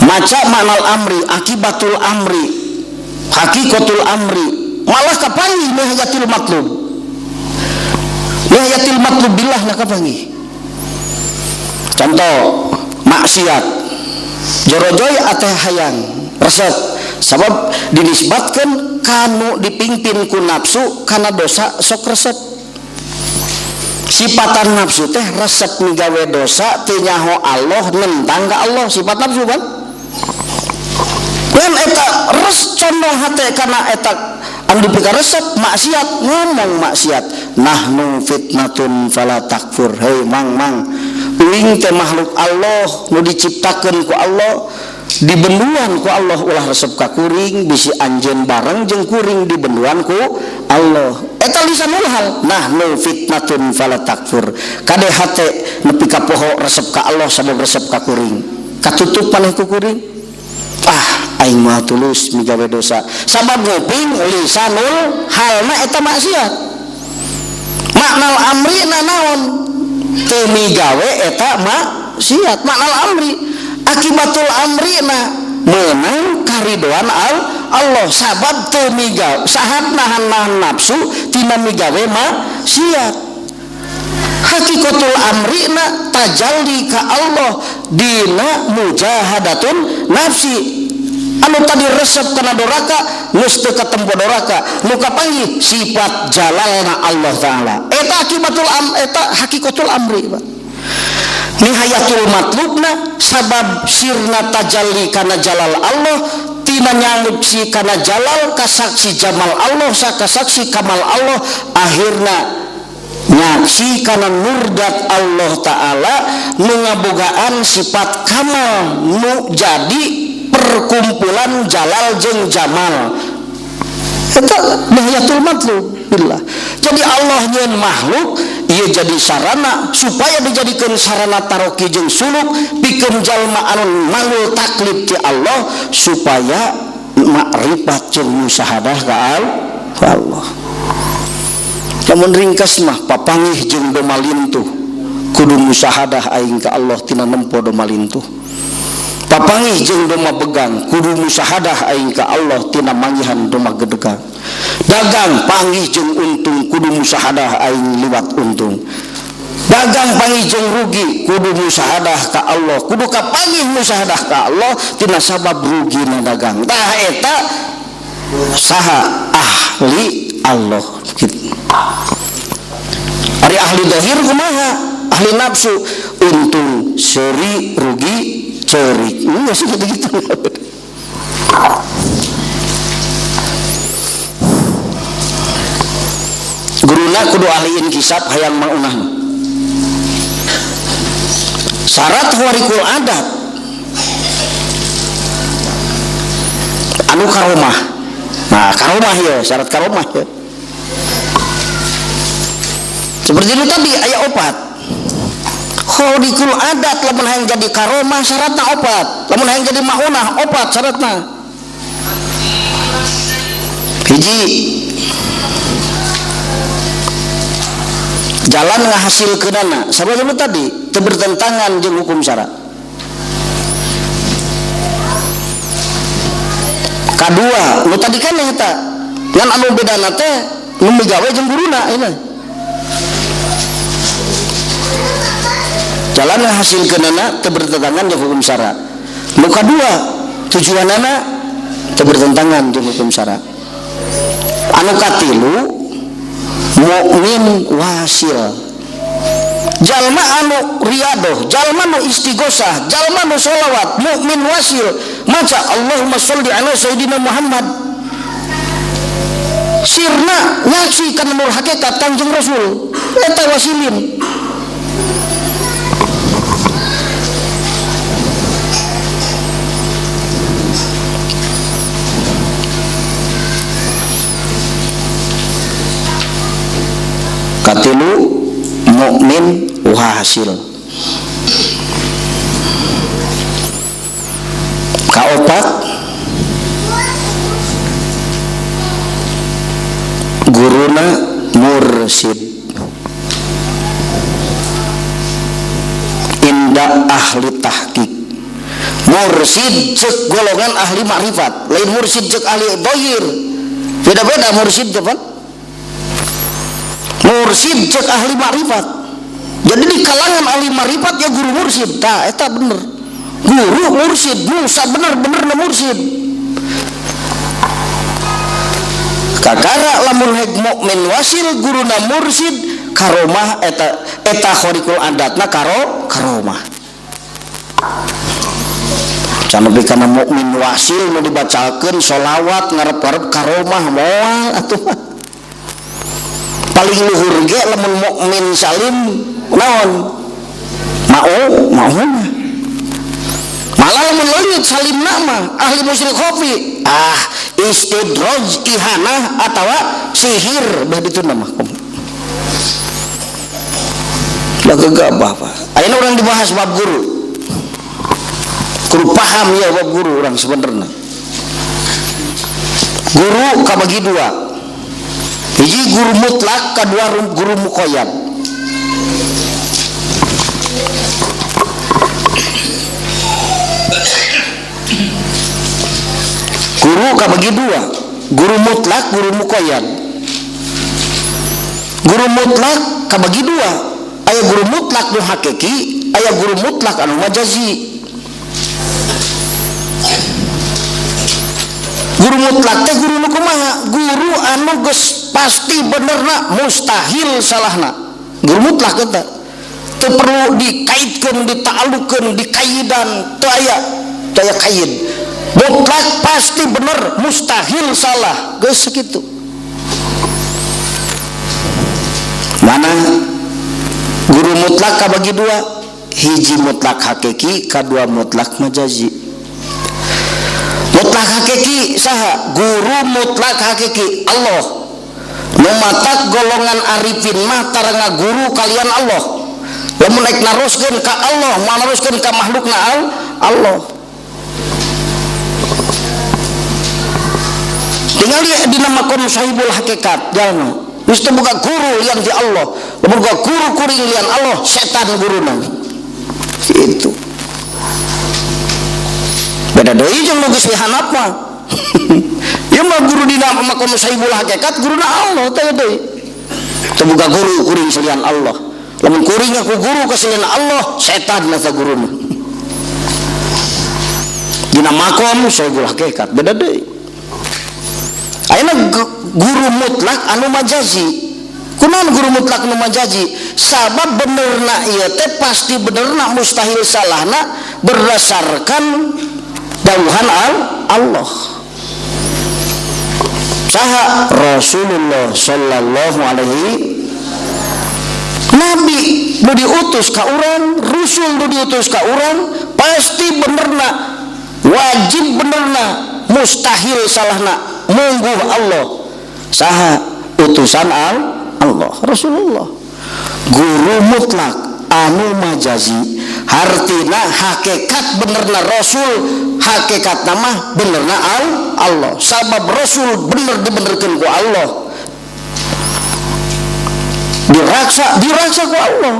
maca maknal amri akibatul amri hakikatul amri malah kapanggih nihayatil matlub nihayatil matlub billah na kapanggih. Contoh maksiat jorojoy ateh hayang resep sabab dinisbatkan kanu dipimpin ku nafsu kana dosa sok resep. Sifatan nafsu teh resep migawe dosa teu nyaho Allah nentang ka Allah, sifat nafsu kan. Kan eta res condong hate kana eta anu dipikaresep maksiat, ngomong maksiat. Nahnu fitnatun fala takfur. Hei mang mang, uing teh makhluk Allah nu diciptakeun ku Allah, dibenduan ku Allah, ulah resep ka kuring bisi anjeun bareng jeung kuring dibenduan ku Allah. Eta lisanul hal, nahnu fitnatun fala takfur. Kade hate nepi ka poho resep ka Allah sabab resep ka kuring. Katutup maneh ku kuring. Ah, aing mah tulus migawe dosa. Sabab nguping lisanul halna eta maksiat. Maknal amri na naon? Teu migawe eta maksiat. Maknal amri akibatul amrina menang karidoan Allah sabab teu migawe sahat nahan-nahan nafsu tina migawe maksiat. Hakikatul amrina tajalli ka Allah dina mujahadatun nafsi. Anu tadi resep kana doraka geus teu katempo doraka, nu kapanggih sifat jalalna Allah taala. Eta akibatul am, eta hakikatul amri, Pak. Nihayatul matlubna sabab sirna tajalli kana jalal Allah tina nyangupsi kana jalal kasaksi jamal Allah sakasaksi kamal Allah, akhirna nyaksi kana nurdat Allah taala nu ngabogaan sifat kamal nu jadi perkumpulan jalal jeung jamal. Eta nihayatul matlub billah. Jadi Allah nyeun makhluk ieu jadi sarana supaya dijadikeun sarana taroki jeung suluk pikeun jalma anu manggul taklif ti Allah supaya makrifat jeung musyahadah ka Allah. Lamun ringkas mah papanggih jeung doma lintuh kudu musyahadah aing ka Allah tina nempo doma lintuh. Papanggih jeung doma begang kudu musyahadah aing ka Allah tina manggihan doma gedegang. Dagang panggih jeung untung kudu musyahadah aing liwat untung. Dagang panggih jeung rugi kudu musyahadah ka Allah, kudu kapanggih musyahadah ka Allah tina sabab rugi na dagang. Tah eta saha ahli Allah gitu. Ari ahli zahir kumaha? Ahli nafsu untung seuri rugi ceurik. Geus gitu-gitu. Guruna kudu ahli inkisab hayang maunah. Syarat warikul adat anu karomah. Nah, karomah ya, syarat karomah ya. Seperti itu tadi ayat opat. Khorikul adat lamun hayang jadi karomah syaratna opat. Lamun hayang jadi maunah opat syaratna. Hiji, jalan ngahasilkeunana sarua jeung tadi teu bertentangan jeung hukum syara. Kadua, nu tadi kan eta ngan anu bedana teh nu migawe jeung guruna eta. Jalan ngahasilkeunana teu bertentangan jeung hukum syara. Nu kadua, tujuanana teu bertentangan jeung hukum syara. Anu katilu, mukmin wasil. Jalma anu riadoh, jalma nu istighosah, jalma nu sholawat, mukmin wasil. Maca Allahumma sholli ala sayyidina Muhammad. Sirna nyaksi kana nur hakikat Kanjeng Rasul. Eta wasilin. Katilu mukmin wasil. Kaopat guruna mursid. Indah ahli tahqiq. Mursid cek golongan ahli makrifat, lain mursid cek ahli dohir. Beda-beda mursid depan. Mursid cek ahli makrifat. Jadi di kalangan ahli makrifat ya guru mursid. Tah eta bener. Guru mursid, Musa bener-bener na mursid. Kakara lamun hek mukmin wasil guruna mursid Karomah eta eta khariqul adatna karomah. Can nepi kana mukmin wasil nu dibacakeun sholawat ngarep-ngarep karomah moal atuh. Paling luhur ge lamun mukmin salim naon? Mauna. Malah lamun leungit salimna mah ahli musyrik khafi, ah istidraj ihanah atawa sihir bah ditu mah. Lah gegabah Pak. Ayeuna urang dibahas bab guru. Kudu paham ya bab guru urang sebenarnya. Guru kabagi dua. Hiji guru mutlak, kedua guru muqayyad. Guru kabagi dua, guru mutlak, guru muqayyad. Guru mutlak kabagi dua, aya guru mutlak nu hakiki, aya guru mutlak anu majazi. Guru mutlak teh guru nu kumaha? Guru anu geus pasti benerna, mustahil salahna. Guru mutlak eta teu perlu dikaitkeun, dita'allukeun, dikaidan, teu aya, teu aya kaid. Mutlak pasti bener, mustahil salah, geus sakitu. Mana guru mutlak kabagi dua, hiji mutlak hakiki, kadua mutlak majazi. Mutlak hakiki saha? Guru mutlak hakiki Allah. Nu matak golongan arifin mah tara guru kalian Allah. Lamun naik naroskeun ka Allah, naroskeun ka makhlukna Allah. Tinggal dina makom sahibul hakikat jalma. Geus teu boga guru lian ti Allah. Lamun boga guru kuring lian Allah, setan guruna. Gitu. Beda deui jeung nu geus dihanap mah. Ieu mah guru dina makom sahibul hakikat guruna Allah teh deui. Teu boga guru kuring salian Allah. Lamun kuring ngaku guru ka salian Allah, setan eta guruna. Dina makom sahibul hakikat beda deui. Ayeuna guru mutlak anu majazi. Kunaon guru mutlak anu majazi? Sabab benerna ieu teh pasti benerna mustahil salahna berdasarkan dawuhan Allah. Saha? Rasulullah sallallahu alaihi. Nabi nu diutus ka urang, rusul nu diutus ka urang, pasti benerna, wajib benerna, mustahil salahna. Mungguh Allah. Saha? Utusan Allah, Rasulullah. Guru mutlak anu majazi, hartina hakikat benerna Rasul, hakikat nama benerna Allah. Sabab Rasul bener dibenerkeun ku Allah, diraksa ku Allah.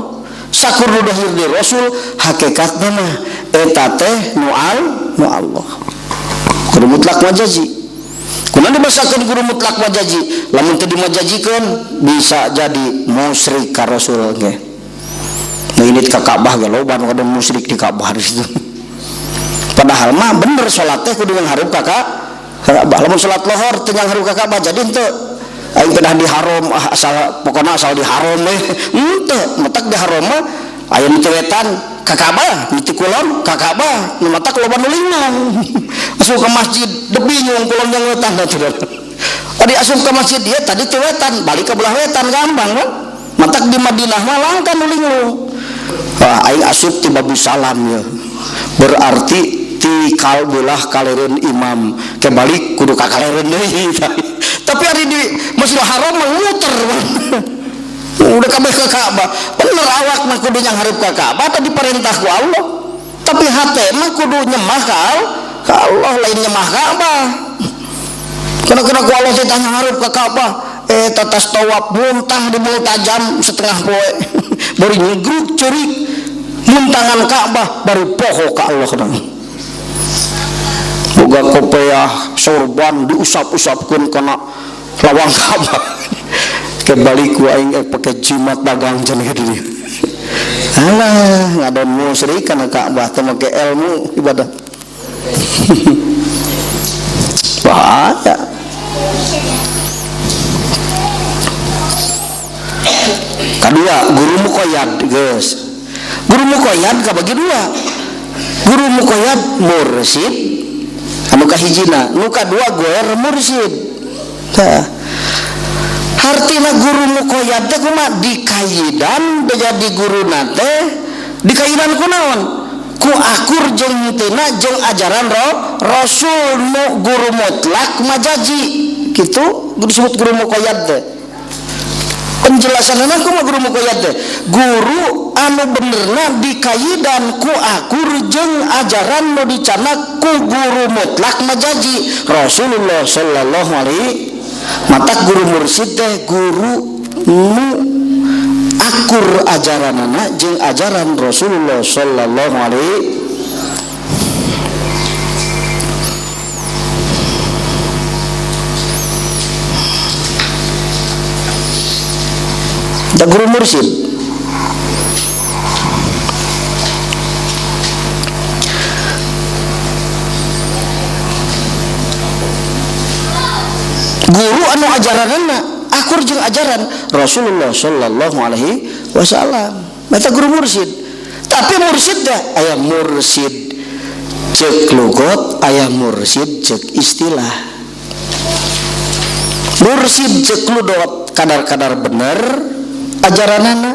Sakur nu dahir di Rasul, hakikat nama eta teh nu Allah. Guru mutlak majazi. Kunaon dibasakeun guru mutlak majazi? Lamun teu dimajazikeun bisa jadi musyrik ka Rasul ge. Nah ini ka Ka'bah ge loba nu kadang musyrik di Ka'bah di situ. Padahal mah bener salat teh kudu nghareup ka Ka'bah. Lamun salat lohor teu nghareup ka Ka'bah jadi henteu. Aing pedah di haram, ah, asal pokona asal di haram we. Henteu, matak di haram mah aya nu teu wetan ka Ka'bah, nu teu kulon ka Ka'bah, nu matak loba nu linglung. Asup ke masjid de bingung kulon yang wetan atuh. Adi asup ke masjid dia tadi teu wetan, balik ke belah wetan gampang kan. Matak di Madinah mah langka nu linglung. Wah, aing asup ti Babu Salam ya. Berarti ti kalbelah kalereun imam, kebalik kudu ka kalereun deui. Tapi hari di Masjidil Haram mah muter. Udah kabeh ke Ka'bah. Bener awak mah kudu nyanghareup ka Ka'bah tadi perintah ku Allah. Tapi hate mah kudu nyemah ka Allah, lain nyemah Ka'bah. Kena-kena ku Allah teh nyanghareup ka Ka'bah. Tatas tawaf muntah di multajam setengah poe. Baru nyegruk cerik muntangan Ka'bah baru poho ka Allah kana. Boga kopeah sorban diusap-usapkeun kana lawang Ka'bah. Kebalik ku aing pake jimat dagang cenah di dieu. Alah, ngadon musyrik kana Ka'bah teh make ilmu ibadah. Bahaya. Kedua, guru muqayyad geus. Guru muqayyad kabagi dua. Guru muqayyad mursyid anu kahijina, nu kadua goer mursyid. Tah. Hartina guru muqayyad teh kumaha dikayidan jadi guruna teh dikayidan kunaon? Ku akur jeung henteu jeung ajaran Rasul nu guru mutlak majaji kitu disebut guru muqayyad teh. Penjelasanna kumaha guru muqayyad teh? Guru anu benerna dikayidan ku akur jeung ajaran nu dicanak ku guru mutlak majaji Rasulullah sallallahu alaihi. Matak guru mursyid teh guru nu akur ajaranana jeung ajaran Rasulullah sallallahu alaihi. Da guru mursyid guru anu ajaranana akur jeung ajaran Rasulullah sallallahu alaihi wasallam eta guru mursyid. Tapi mursyid teh aya mursyid ceuk lugot, aya mursyid ceuk istilah. Mursyid ceuk lugot kadar-kadar bener ajaranana.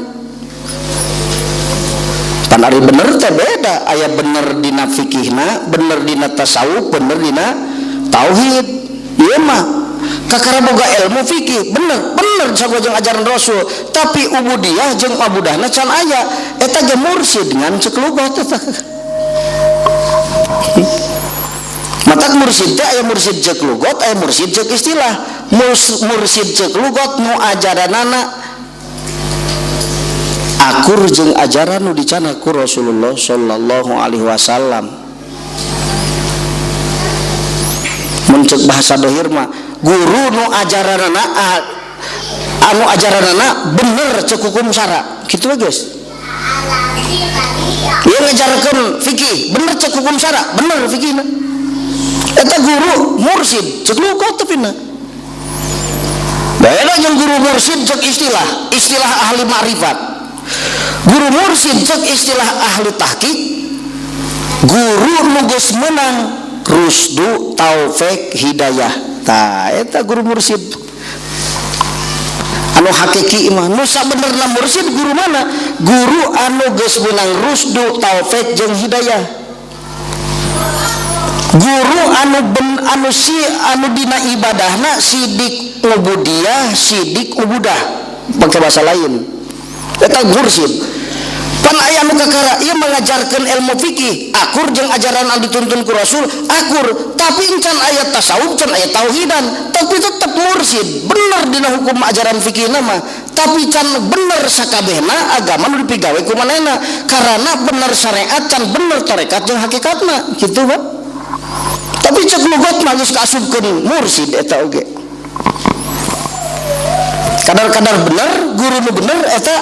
Pan ari bener teh beda, aya bener dina fikihna, bener dina tasawuf, bener dina tauhid. Ieu mah kakara boga ilmu fikih bener bener sarua jeung ajaran Rasul, tapi ubudiyah jeung abudahna can aya. Eta ge mursyid ngan ceuk lugat eta. Matak mursyid teh aya mursyid ceuk lugat, aya mursyid ceuk istilah. Mursyid ceuk lugat nu ajaranana akur jeung ajaran nu dicanak ku Rasulullah sallallahu alaihi wasallam. Mun ceuk bahasa dohir mah guru nu ajaranana anu ajaranana bener ceuk hukum syara kitu we geus. Ieu ngajarkeun fikih bener ceuk hukum syara, bener fikihna. Eta guru mursyid ceuk lugat tepina. Beda jeung guru mursyid ceuk istilah, istilah ahli ma'rifat. Guru mursyid ceuk istilah ahli tahqiq. Guru nu geus meunang rusdu taufik hidayah. Tah eta guru mursyid anu hakiki mah. Nu sabenerna mursyid guru mana? Guru anu geus meunang rusdu taufik jeung hidayah. Guru anu ben anu si anu dina ibadahna sidik ubudiyah, sidik ubudah pakai bahasa lain eta mursyid. Pan aya nu kakara ieu mengajarkeun ilmu fikih akur jeung ajaran anu dituntun ku Rasul akur, tapi can aya tasawuf, can aya tauhidan, tapi tetep mursyid bener dina hukum ajaran fikihna mah, tapi can bener sakabehna agama nu dipigawe ku manehna karena bener syariat can bener tarekat jeung hakikatna kitu Pak. Tapi cek lugat mah geus kaasupkeun mursyid eta oge. Kadar-kadar bener guru nu bener eta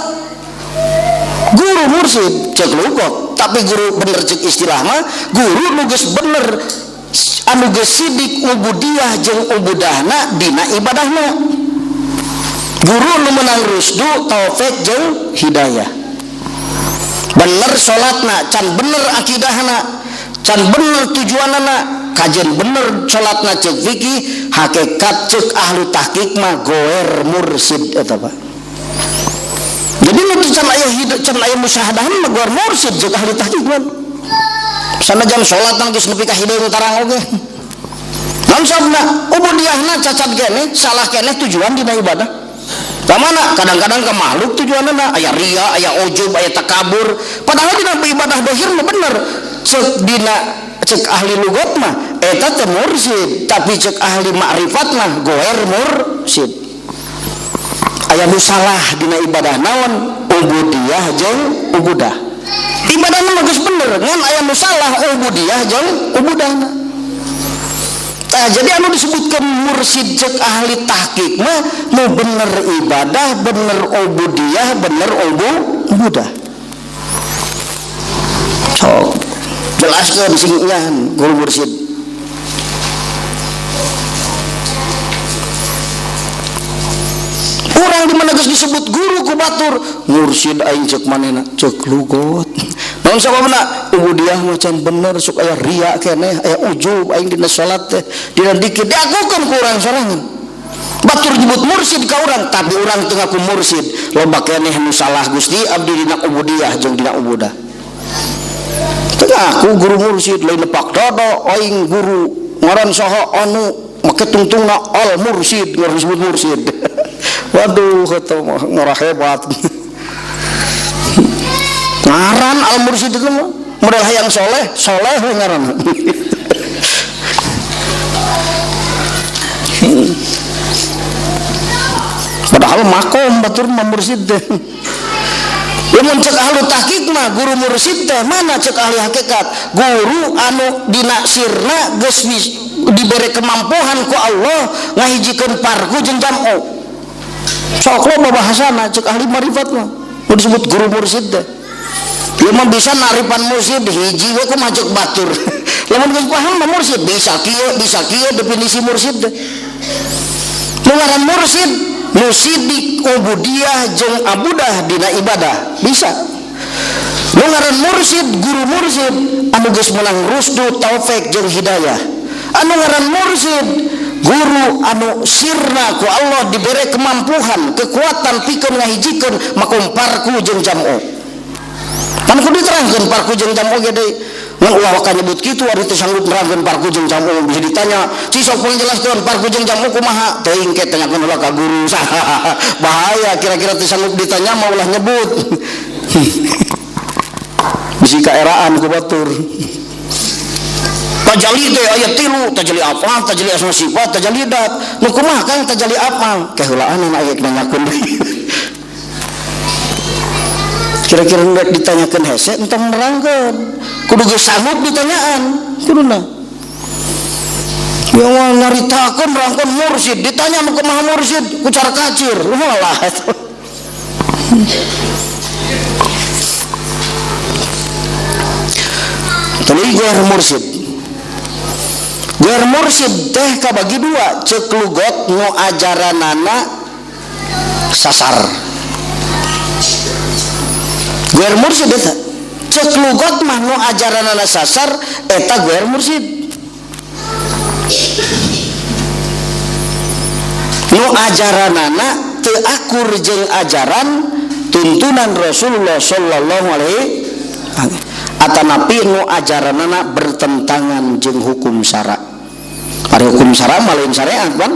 guru mursyid cek lugot, tapi guru bener cek istilah mah guru nu geus bener anu geus sidik ubudiyah jeung ubudahna dina ibadahna. Guru nu meunang rusdu taufik jeung hidayah. Bener salatna can bener akidahna, can bener tujuanana, kajen bener salatna cek fikih, hakikat cek ahli tahqiq mah goer mursyid eta Pak. Jadi nu can aya hidup can aya musyahadahan mah goer mursyid jeung ahli tahqiq mah. Sanajan salat nang geus nepi ka hideung tarang oge. Naon sabna ubudiyahna cacat keneh, salah keneh tujuan dina ibadah. Ka mana? Kadang-kadang ke makhluk tujuanna aya ria, aya ujub, aya takabur. Padahal dina ibadah dohir mah bener. Cek dina cek ahli lugat mah eta teh mursyid, tapi cek ahli makrifat mah goer mursyid. Aya nu salah dina ibadah naon? Ubudiyah jeung ubudah. Ibadahna mah geus bener, ngan aya nu salah ubudiyah jeung ubudahna. Tah jadi anu disebutkeun mursyid cek ahli tahqiq mah nu bener ibadah, bener ubudiyah, bener ubudah. Sok jelaskeun sing nyahan guru mursyid. Urang di Mana geus disebut guru ku batur, mursyid aing ceuk manehna, ceuk lugot. Naon sababna? Ubudiyah mah can bener sok aya riya keneh, aya ujub aing dina salat teh, dina dikir diakukeun ku urang sorangan. Batur nyebut mursyid ka urang, tapi urang teu ngaku mursyid. Loba keneh nu salah Gusti abdi dina ubudiyah jeung dina ubudah. Teu ngaku guru mursyid lain nepak dodo aing guru ngaran saha anu make tungtungna al mursyid ngaran disebut mursyid. Waduh eta mah ngora hebat. Ngaran al mursyid itu mah model hayang soleh, soleh we ngaran. Padahal makom batur mah mursyid teh. Lamun cek ahlu tahqiq mah guru mursyid teh mana cek ahli hakikat? Guru anu dina sirna geus dibere kemampuan ku Allah ngahijikeun parku jeung jam'u. Sok loba bahasana cek ahli marifat mah nu disebut guru mursyid teh. Ieu mah bisa naripan mursyid hiji we kumaha cek batur. Lamun geus paham mah mursyid bisa kieu definisi mursyid teh. Nu ngaran mursyid nu sidik ubudiyah jeung abudah dina ibadah bisa. Nu ngaran mursyid guru mursyid anu geus meunang rusdu taufik jeung hidayah. Anu ngaran mursyid guru anu sirna ku Allah dibere kemampuan kekuatan pikeun ngahijikeun makom parku jeung jam'u. Pan kudu diterangkeun parku jeung jam'u ge deui. Mun ulah waka nyebut kitu ari teu sanggup nerangkeun parku jeung jam'u bisa ditanya, "Ci sok panjelaskeun parku jeung jam'u kumaha?" Teuing ke tanyakeun ulah ka guru. Bahaya kira-kira teu sanggup ditanya mah ulah nyebut. Bisi kaeraan ku batur. Tajali teh aya tilu, tajali afal, tajali asma sifat, tajali dat. Nu kumaha Kang tajali afal? Keheulaan aya nanyakeun deui. Kira-kira rek ditanyakeun hese entong nerangkeun. Kudu geus sanggup ditanyaan, kuduna. Yang mau nyaritakeun nerangkeun mursyid, ditanya nu kumaha mursyid, ku cara kacir. Walah. Tuluy goer mursyid. Goer mursyid teh kabagi dua, ceuk lugot nu ajaranana sasar. Goer mursyid eta ceuk lugot mah nu ajaranana sasar eta goer mursyid. Nu ajaranana teu akur jeung ajaran tuntunan Rasulullah sallallahu alaihi wasallam. Atanapi nu ajaranana bertentangan jeung hukum syara. Ari hukum syara mah lain syariat kan?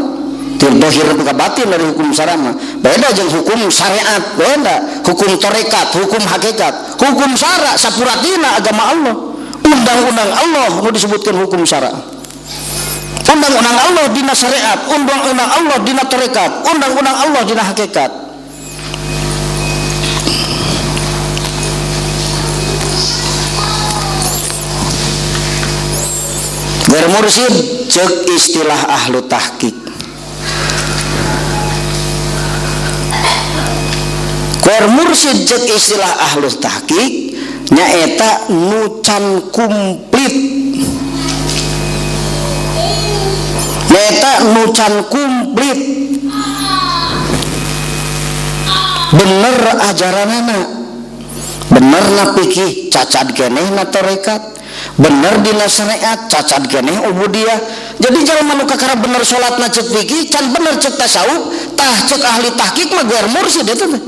Dohir ka batin dari hukum syara mah. Beda jeung hukum syariat, beda. Hukum tarekat, hukum hakikat, hukum syara sapuratina agama Allah. Undang-undang Allah nu disebutkan hukum syara. Undang-undang Allah dina syariat, undang-undang Allah dina tarekat, undang-undang Allah dina hakikat. Goer mursyid ceuk istilah ahlu tahqiq. Goer mursyid ceuk istilah ahlu tahqiq nyaeta nu can kumplit. Nyaeta nu can kumplit. Bener ajaranana. Bener na fikih cacad keneh na tarekat. Bener dina syariat cacat keneh ubudiyah. Jadi jalma nu kakara bener salatna ceuk fikih can bener ceuk tasawuf tah ceuk ahli tahqiq mah goer mursyid eta teh.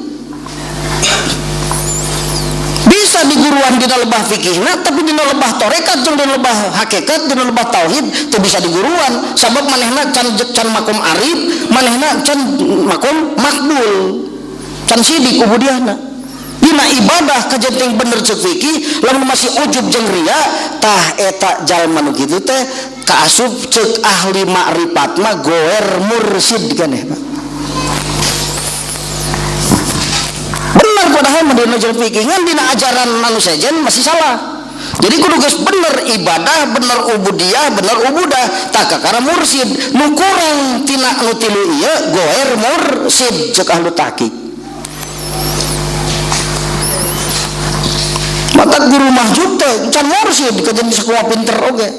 Bisa diguruan dina lebah fikihna tapi dina lebah tarekat jeung dina lebah hakikat dina lebah tauhid teu bisa diguruan sabab manehna can makom arif manehna can makom makbul can sidik ubudiyahna. Dina ibadah kajenting bener ceuk fikih lamun masih ujub jeung ria tah eta jalma nu kitu teh kaasup ceuk ahli makrifat mah goer mursyid keneh Pak. Bener padahal mah dina ajaran fikih ngan dina ajaran manusia jen masih salah. Jadi kudu geus bener ibadah, bener ubudiyah, bener ubudah tah kakara mursyid nu kurang tina nu tilu ieu goer mursyid ceuk ahlu tahqiq. Mata guru mahjub teh can mursyid kajen sakumaha pinter oge.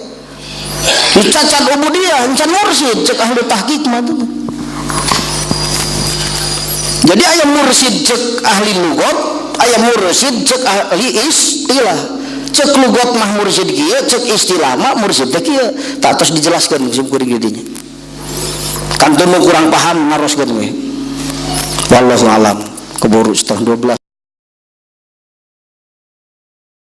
Cacat ubudiyah can mursyid ceuk ahlu tahqiq mah teh. Jadi aya mursid cek ahli lugot, aya mursid cek ahli istilah. Cek lugot mah mursid kieu, cek istilah mah mursid teh kieu. Tak tos dijelaskeun sim kuring di dinya. Kantun nu kurang paham naroskeun we. Wallahu alam. Keburu 11.30.